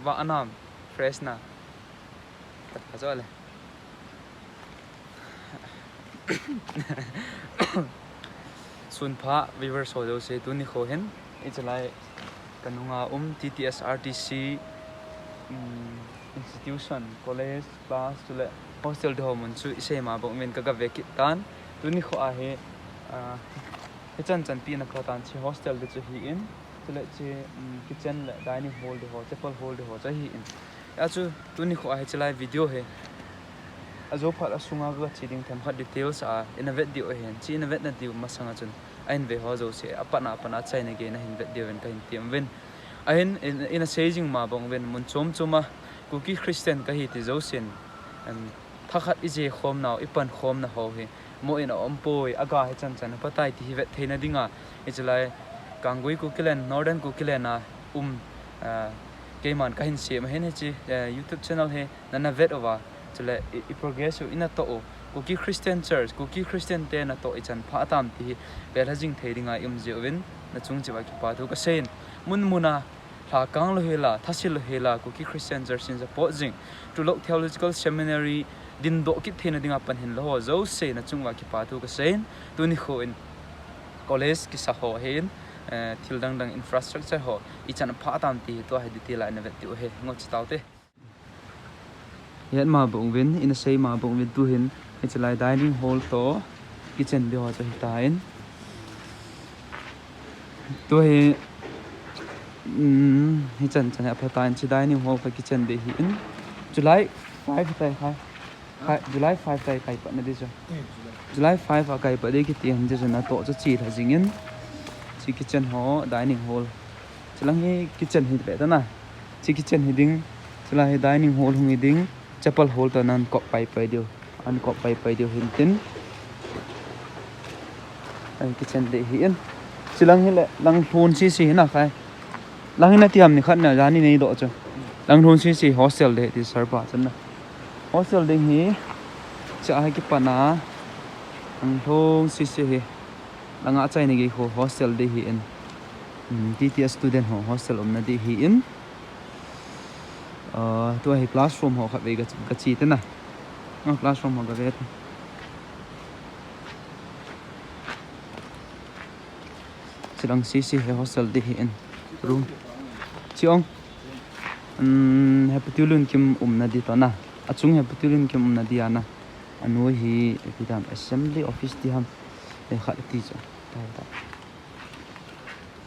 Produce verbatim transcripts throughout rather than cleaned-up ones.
Vah anam, fresh na. Ka, ka zo le. Sunpha viewers ho jouse, tuni kho hin ichalai kanunga um T T S R T C, um, institution, college, class, chule hostel te ho mun chu isei ma bang uvin ka, ka ve kit tan. Tuni kho a hi, ah, hichan chanpi na pha tan, chi hostel te chu hi in, chule chi, um, kitchen le dining hall te ho, chapel hall te ho chu hi in. Achu tuni kho a hichalai video hi ajo phat asunga ka che ding themkhat details a ina vet diu ahin, chi ina vetna diu masanga chun a in ve ho jouse apatna, apatna achaina gei na hin vet diu vin ka hin tem uvin. Ahin, in, ina sei jing ma bang uvin, mun chom chom a Kuki Christian ka hi ti jousen, em, thakhat ije khom nau, ipan khom na ho hi mo in a um poi, aga hichan chan pha tai ti hi vet theina dinga, ichalai Kanggui Kukiland, Northern Kukiland a um, ah, keiman ka hin sem ahin, hichi, eh, YouTube channel hi nana vet uva, chule i, i progress u ina toh u, Kuki Christian Church, Kuki Christian te na toh ichan pha tam ti hi vel ha jing thei dinga i um jeh uvin, na chung cheh uva kipa thu ka sei in. Mun mun a lhakang lou hela, thasil lou hela, Kuki Christian Church in support jing, Tulok Theological Seminary dindoh kit theina dinga pan hin lou ho jouse na chung uva kipa thu ka sei in. Tuni kho in college kisa ho hin, eh, thil dang dang infrastructure ho ichan pha tam ti hi tua hi detail a ina vet diu ahi, ngo chi tau te. Het ma bang uvin, ina sei ma bang uvin, tu hin hichalai dining hall toh kitchen te ho chu hi tan. Tu hi, um, hichan chan hi apha tan, chi dining hall ka kitchen te hi in. July five tai khai. Khai, July five tai kai pat na di chu. July five a kai pat di kiti hin, chi chu na toh chu chi lha jing in. Chi kitchen ho, dining hall. Chilang hi kitchen hi ve ta na. Chi kitchen hi ding. Chila hi dining hall hung hi ding. Chapel hall toh nan kop pai pai diu. An kop pai pai diu hin tin. Ai, kitchen te hi in. Chilang hi le, lang lhun sisi hi na khai. Lang hi na ti ham ni khat na, jani nei doh chu. Lang lhun sisi hostel te ti sir pa chun na. Hostel ding hi, cha hi kipan a, lang lhun sisi hi. Langa achaina gei kho hostel te hi in. Hmm, T T S student ho hostel umna te hi in. Ah, tua hi classroom ho khat vei ka, ka che te na. Ah, classroom ho ka ve te. Chilang sisi hi hostel te hi in. Room. Chi ong. Um, Hepu Tiulun Kim umna te toh na. Achung Hepu Tiulun Kim umna te a na. Anoi hi, ipi dam assembly office ti ham. Eh, khat ti chu. Tai ta.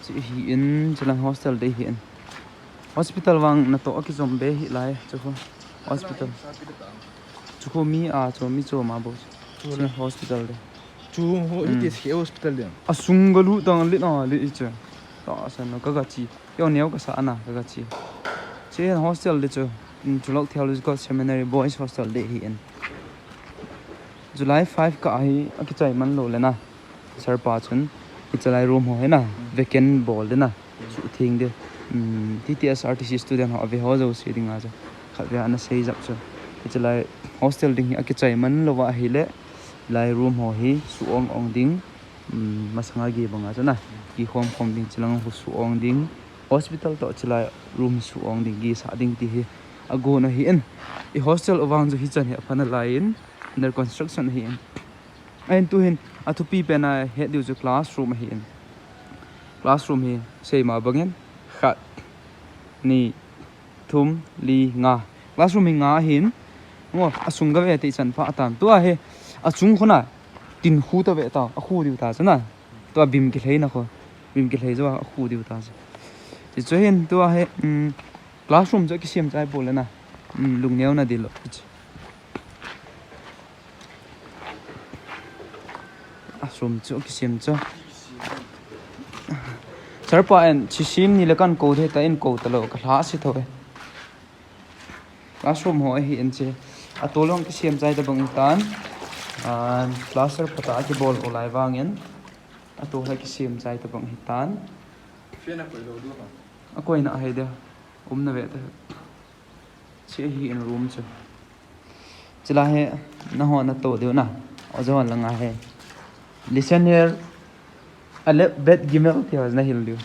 Chi hi in, chilang hostel te hi in. Hospital vang na toh a kijom be hi lai, chu kho. Hospital. Chu kho mi a, chu mi chu ma bo. Chu la hospital te. Chu ho, hmm, iti si hospital te. A sung ga lu tang li na li i chu. Ta san no ka ga chi. Yo neo ka sa na ka ga chi. Chi hostel te chu. In Tulok Theological Seminary Boys Hostel te hi in. July five ka hi a kichai man lou le na. Sir pa chun, hichalai room ho hi na, vacant bol de na, suh theng de. Um, T T S R T C student ho ave ho jouse dinga chu. Khat vei a ana sei jap chu. Hichalai hostel ding hi a kichai man lou va ahile, lai room ho hi suh ong ong ding, um, masanga gei banga chu na, kikhom khom ding chilang ho suh ong ding. Hospital toh chilai room suh ong ding, gisa ding ti hi a gon ahi in. I hostel u vang chu hichan hi apha nalai in, under construction ahi in. Ahin tu hin, a thupi pen a het diu chu classroom ahi in. Classroom hi, sei ma bangin, khat, ni, thum, li, nga. Classroom hi nga ahi in. Ngo, a sung ga ve te chan pha atan. Tua hi, a chung khuna, tin khu ta ve ta, a khu diu ta chana. Tua bim kilhei na kho. Bim kilhei jo a khu diu ta cha. Ti chu hin, tua hi, um, classroom chu kisem chai bol na. Um, lungneo na dilo. A sum chu kisem chu. Sir pa en, chi sim ni le kan ko the ta in ko ta lo, ka hla si tho e. Classroom ho ahi in che. A to long kisem chai ta bang tan. A, plaster pata a kibol u lai vangin. A to ha kisem chai ta bang hi tan. Fan a koi lo do ma. A koi na hai de. Um na ve ta. Chi hi in room chu. Chila he, na ho na to diu na. O jo langa he. Listen here. Aleph bet gimel ti ho na hil diu.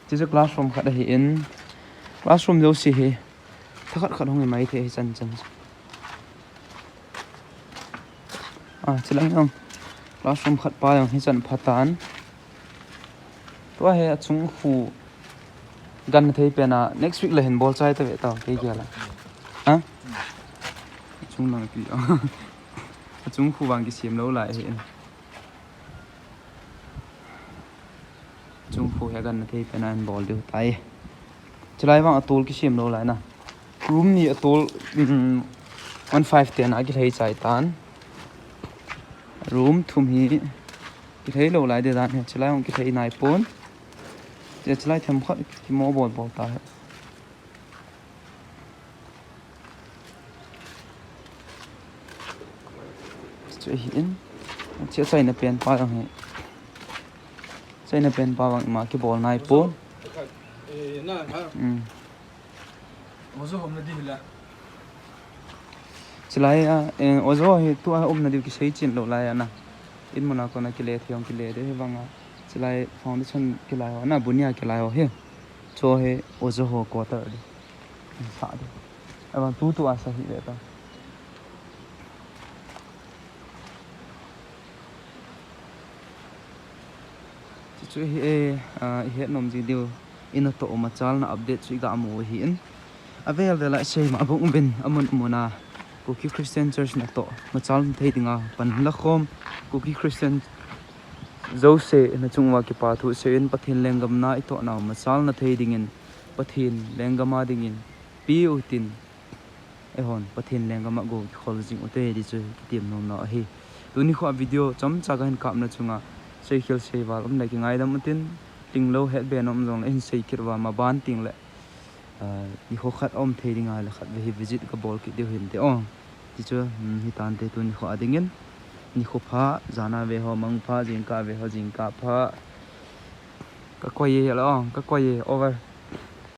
Chi chu classroom khat ahi in. Classroom jouse hi thakhat khat hung hi mai thei hi chan chan. Ah, chilang jong classroom khat pa jong hi chan pha tan. Tua hi achung khu gan thei pen a next week la hin bol chai ta ve ta kei kia la. Ha? Achung lang pi. Achung khu vang kisem lou lai hi. Chung khu hi gan thei pen a hin bol diu tai. Chilai vang atol kisem lou lai na. Room ni atol, um, one five ten a kilhei chai tan. Room thum hi kilhei lou lai de dan hi. Chilai vang kilhei nai pon. Chilai themkhat kimo bol bol ta hi. Chu hi in. Chu China pen pa jong hi. China pen pa vang ima kibol nai pon. Eh, na, ha. Hmm. Ojo hom na di hila. Chilai a, eh, ojo hi tua um na di kisei chin lou lai a na. In muna kona kile thei jong kile de hi vang a. Chilai foundation kilai ho na, bunia kilai ho hi. Chu hi ojo ho quarter di. Sa di. Aban tu tu a sa hi ve ta. Chu chu hi e, ah, i het nom ji diu. In a toh machal na update chu i ga mu hi in. Avel vel a sei ma bung bin amun mun a. Kuki Christian Church na toh machal thei dinga pan la khom. Kuki Christian jouse na chunga kipa thu sei in Pathen lenggam na i toh nau machal na thei dingin Pathen lenggam a dingin pi u tin. Eihon, Pathen lenggam a go kikhol jing u te di chu kitem nom na ahi. Tuni kho a video chomcha kahin kap na chunga, seikhel seival um le kingaidam u tin, tinglo het be nom jong le hin sei kit uva maban ting le, ah, nikho khat um thei dinga le khat ve hi visit ka bol kit diu hin te o. Ti chu, hmm, hi tan te tuni kho a dingin, nikho pha, jan a ve ho, mang pha, jingkah ve ho, jingkah pha. Ka koi e la o, ka koi e, over.